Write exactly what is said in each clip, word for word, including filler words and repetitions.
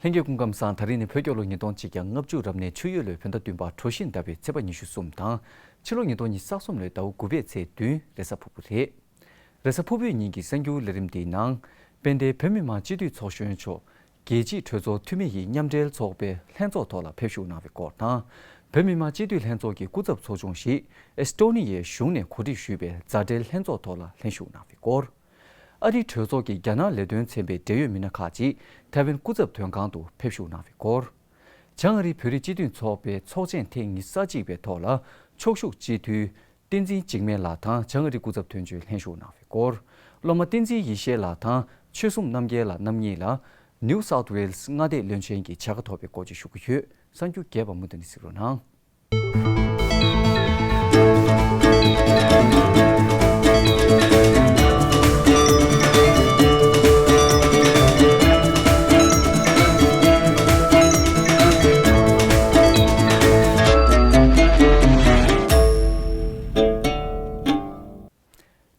ལྷན་རྒྱས་སྐུ་ཁམས་བཟང་། ད་རིང་ནི་བོད་རྒྱལ་ལོ་ཉིས་སྟོང་གཅིག་བརྒྱ་ལྔ་བཅུ་རབ་གནས་ཆུ་ཡོས་ལོའི་བོད་ཟླ་བདུན་པ་གྲོ་བཞིན་ཟླ་བའི་ཚེས་པ་ཉི་ཤུ་གསུམ་དང་། ཕྱི་ལོ་ཉིས་སྟོང་ཉི་ཤུ་རྩ་གསུམ་ལོའི་ཟླ་བ་དགུ་པའི་ཚེས་བདུན། རེས་གཟའ་ཕུར་བུ་རེད། རེས་གཟའ་ཕུར་བུའི་ཉིན་གྱི་གསར་འགྱུར་ལས་རིམ་འདིའི་ནང་། དཔལ་ལྡན་བོད་མི་མང་སྤྱི་འཐུས་ཚོགས་གཞོན་མཆོག་རྒྱལ་སྤྱིའི་གྲོས་ཚོགས་འཐུས་མི་ཡི་མཉམ་འབྲེལ་ཚོགས་པའི་ལྷན་ཚོགས་ཐོག་ལ་ཕེབས་བཞུགས་གནང་བའི་སྐོར་དང་། བོད་མི་མང་སྤྱི་འཐུས་ལྷན་ཚོགས་ཀྱི་སྐུ་ཚབ་ཚོགས་ཆུང་ཞིག་ཨེས་ཏོ་ནི་ཡའི་གཞུང་ནས་གོ་སྒྲིག་ཞུས་པའི་མཛའ་འབྲེལ་ལྷན་ཚོགས་ཐོག་ལ་ལྷན་ཞུགས་གནང་བའི་སྐོར། ཨ་རིའི་གྲོས་ཚོགས་ཀྱི་རྒྱ་ནག་ལས་དོན་ཚན་པའི་འབྲེལ་ཡོད་མི་སྣ་ཁག་ཅིག་ཐའེ་ཝན་སྐུ་ཚབ་དོན་ཁང་དུ་ཕེབས་བཞུགས་གནང་བའི་སྐོར། བྱང་ཨ་རིའི་བོད་རིགས་སྤྱི་མཐུན་ཚོགས་པའི་ཚོགས་ཆེན་ཐེངས་ཉི་ཤུ་རྩ་གཅིག་པའི་ཐོག་ལ་ཕྱོགས་བཞུགས་སྤྱི་འཐུས་བསྟན་འཛིན་འཇིགས་མེད་ལགས་དང་བྱང་ཨ་རིའི་སྐུ་ཚབ་དོན་གཅོད་ལྷན་ཞུགས་གནང་བའི་སྐོར། སློབ་མ་བསྟན་འཛིན་ཡེ་ཤེས་ལགས་དང་ཆོས་གསུམ་རྣམ་རྒྱལ་ལགས་རྣམ་གཉིས་ལ་ནིའུ་སའུཐ་ཝེལ་སི་མངའ་སྡེའི་བློན་ཆེན་གྱི་བྱ་དགའ་ཐོབ་པའི་སྐོར་བཅས་ཞུ་གི་ཡོད། གསར་འགྱུར་རྒྱས་པ་མུ་མཐུད་ནས་གཟིགས་རོགས་གནང་།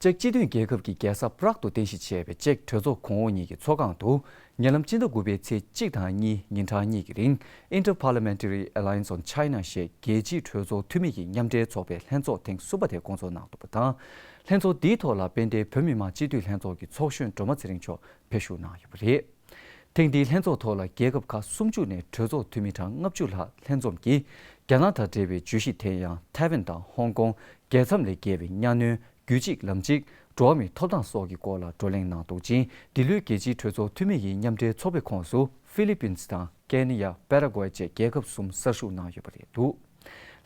ཅེཀ་སྤྱི་མཐུན་རྒྱལ་ཁབ་ཀྱི་རྒྱལ་ས་པ་རག་ཏུ་རྟེན་གཞི་བྱས་པའི་ཅེཀ་གྲོས་ཚོགས་གོང་འོག་གཉིས་ཀྱི་ཚོགས་ཁང་དུ། ཉེ་ལམ་སྤྱི་ཟླ་དགུ་པའི་ཚེས་གཅིག་དང་གཉིས་ཉིན་གྲངས་གཉིས་ཀྱི་རིང་Inter-Parliamentary Alliance on China ཞེས་རྒྱལ་སྤྱིའི་གྲོས་ཚོགས་འཐུས་མི་ཡི་མཉམ་འབྲེལ་ཚོགས་པའི་ལྷན་ཚོགས་ཐེངས་གསུམ་པ་དེ་བསྐོང་ཚོགས་གནང་འདུག་པ་དང་། ལྷན་ཚོགས་འདིའི་ཐོག་ལ་དཔལ་ལྡན་བོད་མི་མང་སྤྱི་འཐུས་ལྷན་ཚོགས་ཀྱི་ཚོགས་གཞོན་སྒྲོལ་མ་ཚེ་རིང་མཆོག་ཕེབས་བཞུགས་གནང་ཡོད་པ་རེད། ཐེངས་འདིའི་ལྷན་ཚོགས་ཐོག་ལ་རྒྱལ་ཁབ་ཁག་སུམ་ཅུ་ནས་གྲོས་ཚོགས་འཐུས་མི་གྲངས་ལྔ་བཅུ་ལྷག་ལྷན་འཛོམས་ཀྱིས། རྒྱ་ནག་དང་འབྲེལ་བའི་བརྗོད་གཞི་དེ་ཡང་ཐའེ་ཝན་དང་ཧོང་ཀོང་། རྒྱལ་མཚམས་ལས་བརྒལ་བའི་གཉའ་གནོན། རྒྱུད་གཅིག་ལམ་གཅིག་འགྲོ་བ་མིའི་ཐོབ་ཐང་སོགས་ཀྱི་སྐོར་ལ་བགྲོ་གླེང་གནང་འདུག་ཅིང་། འདི་ལོའི་རྒྱལ་སྤྱིའི་གྲོས་ཚོགས་འཐུས་མི་ཡི་མཉམ་འབྲེལ་ཚོགས་པའི་ཁོངས་སུ་ཧྥི་ལི་པིན་སི་དང་ཀེ་ནི་ཡ། པ་ར་གུ་ཝེ་བཅས་རྒྱལ་ཁབ་གསུམ་གསར་ཞུགས་གནང་ཡོད་པ་རེད་འདུག་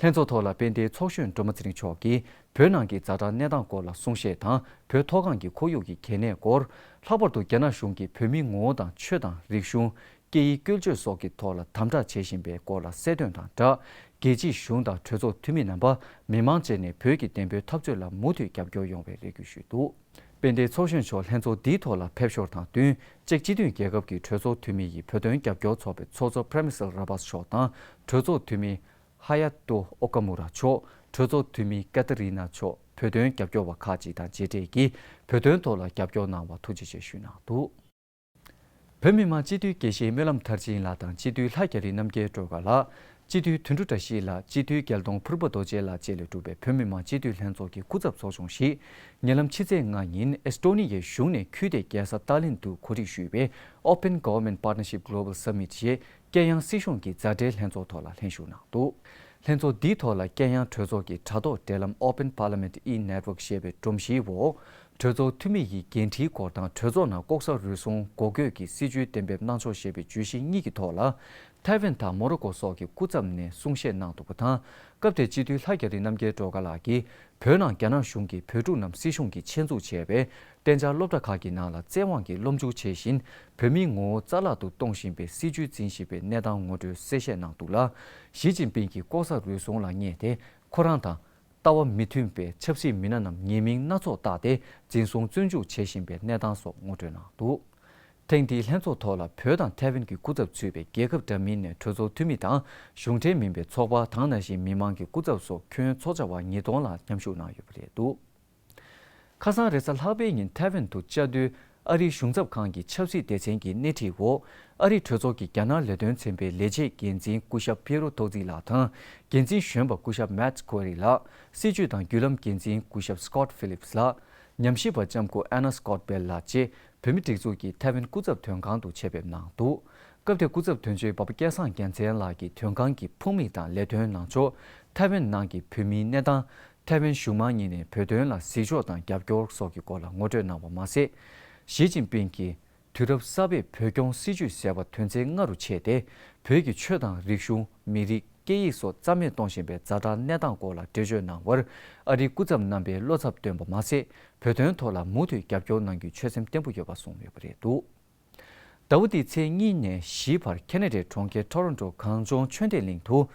ལྷན་ཚོགས་ཐོག་ལ་དཔལ་ལྡན་ཚོགས་གཞོན་སྒྲོལ་མ་ཚེ་རིང་མཆོག་གིས་བོད་ནང་གི་ཛ་དྲག་གནས་སྟངས་སྐོར་ལ་གསུང་བཤད་དང་། བོད་མཐོ་སྒང་གི་ཁོར་ཡུག་གི་གལ་གནད་སྐོར། ལྷག་པར་དུ་རྒྱ་ནག་གཞུང་གིས་བོད་མིའི་ངོ་བོ་དང་ཆོས་དང་རིག་གཞུང་། སྐད་ཡིག་བཀོལ་སྤྱོད་སོགས་ཀྱི་ཐོག་ལ་དམ་དྲག་བྱེད་བཞིན་པའི་སྐོར་ལ་གསལ་སྟོན་དང་སྦྲགས། རྒྱལ་སྤྱིའི་གཞུང་དང་གྲོས་ཚོགས་འཐུས་མི་རྣམ་པ། མི་མང་བཅས་ནས་བོད་ཀྱི་བདེན་པའི་འཐབ་རྩོད་ལ་མུ་མཐུད་རྒྱབ་སྐྱོར་ཡོང་བའི་རེ་སྐུལ་ཞུས་འདུག་དཔལ་ལྡན་ཚོགས་གཞོན་མཆོག་ལྷན་ཚོགས་འདིའི་ཐོག་ལ་ཕེབས་ཞོར་དང་བསྟུན། ཅེཀ་སྤྱི་མཐུན་རྒྱལ་ཁབ་ཀྱི་གྲོས་ཚོགས་འཐུས་མི་ཡི་བོད་དོན་རྒྱབ་སྐྱོར་ཚོགས་པའི་ཚོགས་གཙོ་པྲེ་མི་སལ་ར་བཱས་མཆོག་དང་། གྲོས་ཚོགས་འཐུས་མི་ཧ་ཡ་ཏོ་ཨོ་ཀ་མུ་ར་མཆོག་གྲོས་ཚོགས་འཐུས་མི་ཀ་ཏི་རི་ན་མཆོག་བོད་དོན་རྒྱབ་སྐྱོར་བ་ཁག་ཅིག་དང་མཇལ་འཕྲད་ཀྱིས། བོད་དོན་ཐོག་ལ་རྒྱབ་སྐྱོར་གནང་བར་ཐུགས་རྗེ་ཆེ་ཞུས་གནང་འདུག་བོད་མི་མང་སྤྱི་འཐུས་དགེ་བཤེས་སྨོན་ལམ་མཐར་ཕྱིན་ལགས་དང་སྤྱི་འཐུས་ལྷ་རྒྱ་རི་རྣམ་རྒྱལ་སྒྲོལ་དཀར་ལགས། སྤྱི་འཐུས་དོན་གྲུབ་བཀྲ་ཤིས་ལགས། སྤྱི་འཐུས་རྒྱལ་གདོང་ཕུར་པ་རྡོ་རྗེ་ལགས་བཅས་ལས་གྲུབ་པའི་བོད་མི་མང་སྤྱི་འཐུས་ལྷན་ཚོགས་ཀྱི་སྐུ་ཚབ་ཚོགས་ཆུང་ཞིག་ཉེ་ལམ་ཕྱི་ཚེས་ལྔ་ཉིན་ཨེས་ཏོ་ནི་ཡའི་གཞུང་ནས་ཁུལ་དེའི་རྒྱལ་ས་ཏཱ་ལིན་དུ་གོ་སྒྲིག་ཞུས་པའི་Open Government Partnership Global Summit ཞེས་ཀན་ཡང་སྲིད་གཞུང་གི་མཛའ་འབྲེལ་ལྷན་ཚོགས་ཐོག་ལ་ལྷན་ཞུགས་གནང་འདུག་ལྷན་ཚོགས་འདིའི་ཐོག་ལ་ཀན་ཡང་གྲོས་ཚོགས་ཀྱི་དྲ་ཐོག་འབྲེལ་ལམ་Open Parliament e-Network ཞེས་པའི་སྒྲོམ་གཞིའི་འོག་གྲོས་ཚོགས་འཐུས་མི་ཡི་འགན་འཁྲིའི་སྐོར་དང་། གྲོས་ཚོགས་ནང་ལྐོག་ཟ་རུལ་སུངས་འགོག་རྒོལ་གྱི་སྲིད་ཇུས་གཏན་འབེབས་གནང་ཕྱོགས་ཞེས་པའི་བརྗོད་གཞི་གཉིས་ཀྱི་ཐོག་ལ། ཐའེ་ཝན་དང་མོ་རོ་ཀོ་སོགས་ཀྱི་སྐུ་ཚབ་ནས་གསུང་བཤད་གནང་འདུག་པ་དང་། སྐབས་དེར་སྤྱི་འཐུས་ལྷ་རྒྱ་རི་རྣམ་རྒྱལ་སྒྲོལ་དཀར་ལགས་ཀྱིས། བོད་ནང་རྒྱ་ནག་གཞུང་གིས་བོད་ཕྲུག་རྣམས་སྲིད་གཞུང་གིས་ཆེད་འཛུགས་བྱས་པའི་གཏན་འཇགས་སློབ་གྲྭ་ཁག་གི་ནང་ལ་བཙན་དབང་གིས་སློབ་འཇུག་བྱེད་བཞིན། བོད་མིའི་ངོ་བོ་རྩ་བརླག་ཏུ་གཏོང་བཞིན་པའི་སྲིད་བྱུས་འཛིན་བཞིན་པའི་གནས་སྟངས་ངོ་སྤྲོད་གསལ་བཤད་གནང་འདུག་ལ། ཞི་ཅིན་ཕིང་གིས་ལྐོག་ཟ་རུལ་སུངས་ལ་བསྙད་དེ། ཁོ་རང་དང་ལྟ་བ་མི་མཐུན་པའི་ཆབ་སྲིད་མི་སྣ་རྣམས་ཉེས་མིང་སྣ་ཚོགས་བཏགས་ཏེ། འཛིན་བཟུང་བཙོན་འཇུག་བྱེད་བཞིན་པའི་གནས་སྟངས་སོགས་ངོ་སྤྲོད་གནང་འདུག་ཐེངས་འདིའི་ལྷན་ཚོགས་ཐོག་ལ་བོད་དང་ཐའེ་ཝན་གྱི་སྐུ་ཚབ་ཚུད་པའི་རྒྱལ་ཁབ་འདྲ་མིན་ནས་གྲོས་ཚོགས་འཐུས་མི་དང་། གཞུང་འབྲེལ་མིན་པའི་ཚོགས་པ་དང་། ནང་བཞིན་མི་མང་གི་སྐུ་ཚབ་སོགས་ཁྱོན་ཚོགས་བཅར་བ་ཉིས་སྟོང་ལྷག་མཉམ་ཞུགས་གནང་ཡོད་པ་རེད་འདུག་ཁ་སང་རེས་གཟའ་ལྷག་པའི་ཉིན་ཐའེ་ཝན་དུ་བཅའ་སྡོད་ཨ་རིའི་གཞུང་ཚབ་ཁང་གི་ཆབ་སྲིད་སྡེ་ཚན་གྱི་སྣེ་ཁྲིད་འོག་ཨ་རིའི་གྲོས་ཚོགས་ཀྱི་རྒྱ་ནག་ལས་དོན་ཚན་པའི་ལས་བྱེད་འགན་འཛིན་སྐུ་ཞབས་པི་ཡེ་རོ་ཐོག་ཙི་ལགས་དང་། འགན་འཛིན་གཞོན་པ་སྐུ་ཞབས་མེཊ་ཁོ་རི་ལགས། སྲིད་བྱུས་དང་བརྒྱུད་ལམ་འགན་འཛིན་སྐུ་ཞབས་སི་ཀོཊ་ཕི་ལིབ་སི་ལགས། ཉམས་ཞིབ་པ་ལྕམ་སྐུ་ཨེ་ན་སི་ཀོཊ་བེལ་ལགས་བཅས། བོད་མིའི་སྒྲིག་འཛུགས་ཀྱི་ཐའེ་ཝན་སྐུ་ཚབ་དོན་ཁང་དུ་ཆེད་ཕེབས་གནང་འདུག་སྐབས་དེར་སྐུ་ཚབ་དོན་གཅོད་འབའ་པ་སྐལ་བཟང་རྒྱལ་མཚན་ལགས་ཀྱིས་དོན་ཁང་གི་ཕུགས་དམིགས་དང་ལས་དོན་གནང་ཕྱོགས། ཐའེ་ཝན་ནང་གི་བོད་མིའི་གནས་སྟངས། ཐའེ་ཝན་གཞུང་མང་གཉིས་ནས་བོད་དོན་ལ་གཟིགས་ཕྱོགས་དང་རྒྱབ་སྐྱོར་སོགས་ཀྱི་སྐོར་ལ་ངོ་སྤྲོད་གནང་བ་མ་ཟད། ཞི་ཅིན་ཕིང་གིས་དུས་རབས་གསར་པའི་བོད་སྐྱོང་སྲིད་བྱུས་ཟེར་བ་དོན་ཚན་ལྔ་རུ་ཕྱེ་སྟེ། བོད་ཀྱི་ཆོས་དང་རིག་གཞུང་། མི་རིགས། སྐད་ཡིག་སོགས་རྩ་མེད་གཏོང་བཞིན་པའི་ཛ་དྲག་གནས་སྟངས་སྐོར་ལ་འགྲེལ་བརྗོད་གནང་བར། ཨ་རིའི་སྐུ་ཚབ་རྣམ་པས་བློ་འཚབ་བཏོན་པ་མ་ཟད། བོད་དོན་ཐོག་ལ་མུ་མཐུད་རྒྱབ་སྐྱོར་གནང་རྒྱུའི་ཆོད་སེམས་བརྟན་པོ་ཡོད་པ་གསུངས་ཡོད་པ་རེད་འདུག་ཟླ་བ་འདིའི་ཚེས་གཉིས་ནས་བཞིའི་བར་ཁེ་ན་ཌའི་གྲོང་ཁྱེར་ཊོ་རོན་ཊོ་གངས་ལྗོངས་ཆོས་སྡེ་གླིང་དུ།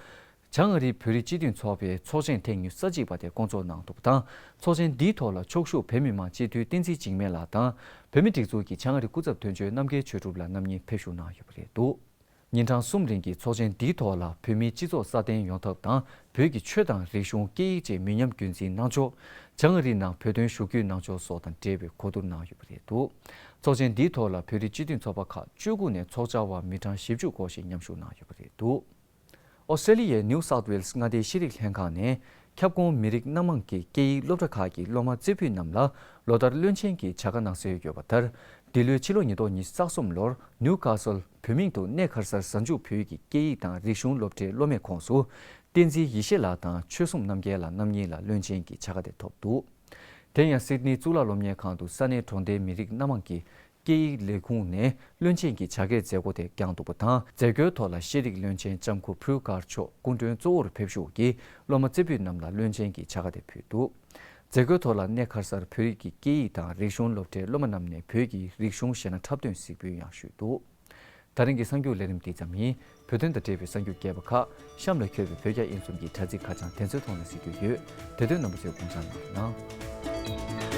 བྱང་ཨ་རིའི་བོད་རིགས་སྤྱི་མཐུན་ཚོགས་པའི་ཚོགས་ཆེན་ཐེངས་ཉི་ཤུ་རྩ་གཅིག་པ་དེ་བསྐོང་ཚོགས་གནང་འདུག་པ་དང་། ཚོགས་ཆེན་འདིའི་ཐོག་ལ་ཕྱོགས་བཞུགས་བོད་མི་མང་སྤྱི་འཐུས་བསྟན་འཛིན་འཇིགས་མེད་ལགས་དང་། བོད་མིའི་སྒྲིག་འཛུགས་ཀྱི་བྱང་ཨ་རིའི་སྐུ་ཚབ་དོན་གཅོད་རྣམ་རྒྱལ་ཆོས་གྲུབ་ལགས་རྣམ་གཉིས་ཕེབས་བཞུགས་གནང་ཡོད་པ་རེད་འདུག་ཉིན་གྲངས་གསུམ་རིང་གི་ཚོགས་ཆེན་འདིའི་ཐོག་ལ། བོད་མིའི་སྤྱི་ཚོགས་སྲ་བརྟན་ཡོང་ཐབས་དང་། བོད་ཀྱི་ཆོས་དང་རིག་གཞུང་། སྐད་ཡིག་བཅས་མི་ཉམས་རྒྱུན་འཛིན་གནང་ཕྱོགས། བྱང་ཨ་རིའི་ནང་བོད་དོན་ཞུ་སྐུལ་གནང་ཕྱོགས་སོགས་དང་འབྲེལ་བའི་གོ་བསྡུར་གནང་ཡོད་པ་རེད་འདུག་ཚོགས་ཆེན་འདིའི་ཐོག་ལ་བོད་རིགས་སྤྱི་མཐུན་ཚོགས་པ་ཁག་བཅུ་དགུ་ནས་ཚོགས་བཅར་བ་མི་གྲངས་བཞི་བཅུ་སྐོར་ཞིག་མཉམ་ཞུགས་གནང་ཡོད་པ་རེད་འདུག་ཨོ་སི་ཀྲེ་ལི་ཡའི་ནིའུ་སའུཐ་ཝེལ་སི་མངའ་སྡེའི་ཤེས་རིག་ལྷན་ཁང་ནས་ཁྱབ་ཁོངས་མི་རིགས་སྣ་མང་གི་སྐད་ཡིག་སློབ་གྲྭ་ཁག་གི་སློབ་མ་རྩེ་ཕུད་རྣམས་ལ་ལོ་ལྟར་བློན་ཆེན་གྱི་བྱ་དགའ་གནང་སྲོལ་ཡོད་པ་ལྟར། འདི་ལོའི་ཕྱི་ལོ་ཉིས་སྟོང་ཉི་ཤུ་རྩ་གསུམ་ལོར་ནིའུ་ཁ་སལ་བོད་མིང་དུ་གནས་གར་སར་གཟའ་མཇུག་བོད་ཀྱི་སྐད་ཡིག་དང་རིག་གཞུང་སློབ་གྲྭའི་སློབ་མའི་ཁོངས་སུ། བསྟན་འཛིན་ཡེ་ཤེས་ལགས་དང་ཆོས་གསུམ་རྣམ་རྒྱལ་ལགས་རྣམ་གཉིས་ལ་བློན་ཆེན་གྱི་བྱ་དགའ་དེ་ཐོབ་འདུག་དེ་ཡང་སིད་ནི་གཙུག་ལག་སློབ་གཉེར་ཁང་དུ་ས་གནས་གྲོང་སྡེའི་མི་རིགས་སྣ་མང་གི་སྐད་ཡིག་ལས་ཁུངས་ནས་བློན་ཆེན་གྱི་བྱ་དགའི་མཛད་སྒོ་དེ་བསྐྱངས་འདུག་པ་དང་། མཛད་སྒོའི་ཐོག་ལ་ཤེས་རིག་བློན་ཆེན་ལྕམ་སྐུ་ཕུར་དཀར་མཆོག་སྐུ་མགྲོན་གཙོ་བོར་ཕེབས་ཞུགས་ཀྱིས་སློབ་མ་རྩེ་ཕུད་རྣམས་ལ་བློན་ཆེན་གྱི་བྱ་དགའ་དེ་ཕུལ་འདུག་མཛད་སྒོའི་ཐོག་ལ་གནས་གར་སར་བོད་རིགས་ཀྱི་སྐད་ཡིག་དང་རིག་གཞུང་སློབ་གྲྭའི་སློབ་མ་རྣམས་ནས་བོད་ཀྱི་རིག་གཞུང་གཞས་སྣ་འཁྲབ་སྟོན་གཟིགས་འབུལ་ཡང་ཞུས་འདུག་ད་རིང་གི་གསར་འགྱུར་ལས་རིམ་འདི་ཙམ་ཡིན། བོད་དོན་དང་འབྲེལ་བའི་གསར་འགྱུར་རྒྱས་པ་ཁག་གཤམ་ལ་འཁོད་པའི་བོད་རྒྱ་དབྱིན་གསུམ་གྱི་དྲ་ཚིགས་ཁ་བྱང་དེ་ཚོའི་ཐོག་ནས་གཟིགས་རྒྱུ་ཡོད། དེ་དོན་རྣམ་པ་ཚོས་དགོངས་འཇགས་གནང་རོགས་གནང་།